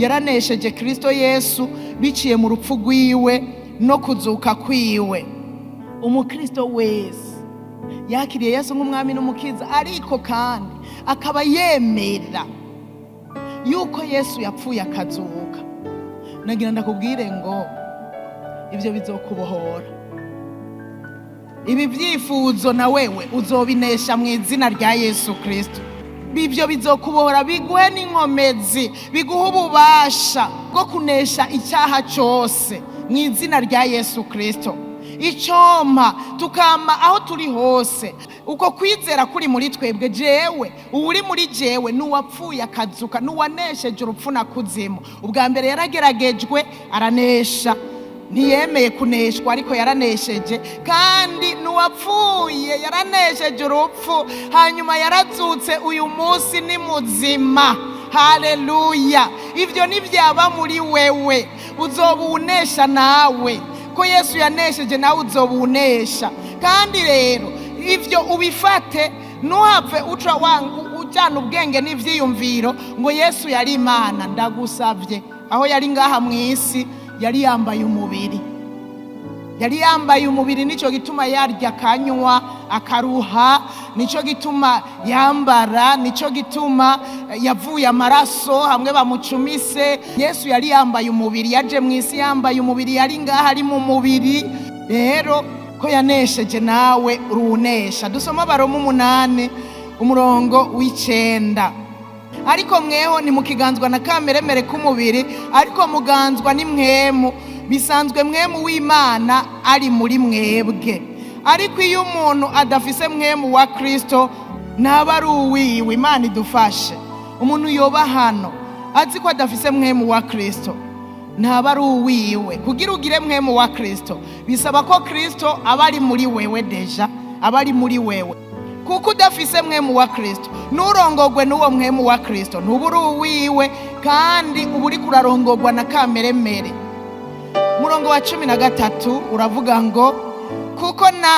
Yaranesheje Kristo Yesu biciye mu rupfu rwiwe no kuzuka kwiwe. Umukristo wese yakiriye Yesu nk'umwami n'umukiza, ariko kandi akaba yemera yuko Yesu yapfuye akazuka, nagira ndakubwire ngo ibyo bizokubohora. Ibi byifuzo na wewe uzobinesha mu izina rya Yesu Kristo. Ibyo bizokubohora, biguhe n'inkomezi, biguhe ububasha bwo kunesha icyaha cyose mu izina rya Yesu Kristo. Icyompa tukama aho turi hose uko kwizera kuri muri twebwe. Jewe uwuri muri jewe n'uwapfuye akazuka, n'uwanesheje urupfu na kuzimu. Ubwa mbere yarageragejwe aranesha, ntiyemeye kuneshwa ariko yaranesheje. Kandi n'uwapfuye yaranesheje urupfu, hanyuma yarazutse, uyu munsi ni muzima. Haleluya! Ibyo ntibyaba muri wewe, uzoba uwunesha nawe. Ko Yesu yanesheje, nawe uzoba uwunesha. Kandi rero ibyo ubifate, ntuhave uca ujyana ubwenge n'ibyiyumviro ngo Yesu yari Imana. Ndagusabye, aho yari ngaha mu isi yari yambaye umubiri, yari yambaye umubiri. Nicyo gituma yarya, akanywa, akaruha, nicyo gituma yambara, nicyo gituma yavuye amaraso hamwe bamucumise. Yesu yari yambaye umubiri, yaje mu isi yambaye umubiri, yari ngaha ari mu mubiri. Rero ko yanesheje, nawe urunesha. Dusoma Abaroma 8 umurongo w'9: "Ariko mweho ntimukiganzwa na kameremere k'umubiri, ariko muganzwa n'imwemu, bisanzwe mwemu w'Imana ari muri mwebwe. Ariko iyo umuntu adafise mwemu wa Kristo, ntaba ari uwiwe." Imana idufashe. Umuntu yoba hano azi ko adafise mwemu wa Kristo, ntaba ari uwiwe. Kugira ugire mwemu wa Kristo bisaba ko Kristo aba ari muri wewe, déjà aba ari muri wewe. Kuko udafise mwemu wa Kristo, nturongogwe n'uwo mwemu wa Kristo, ntuba uri uwiwe, kandi uba uriko urarongogwa na kameremere. Umurongo wa 13 uravuga ngo kuko na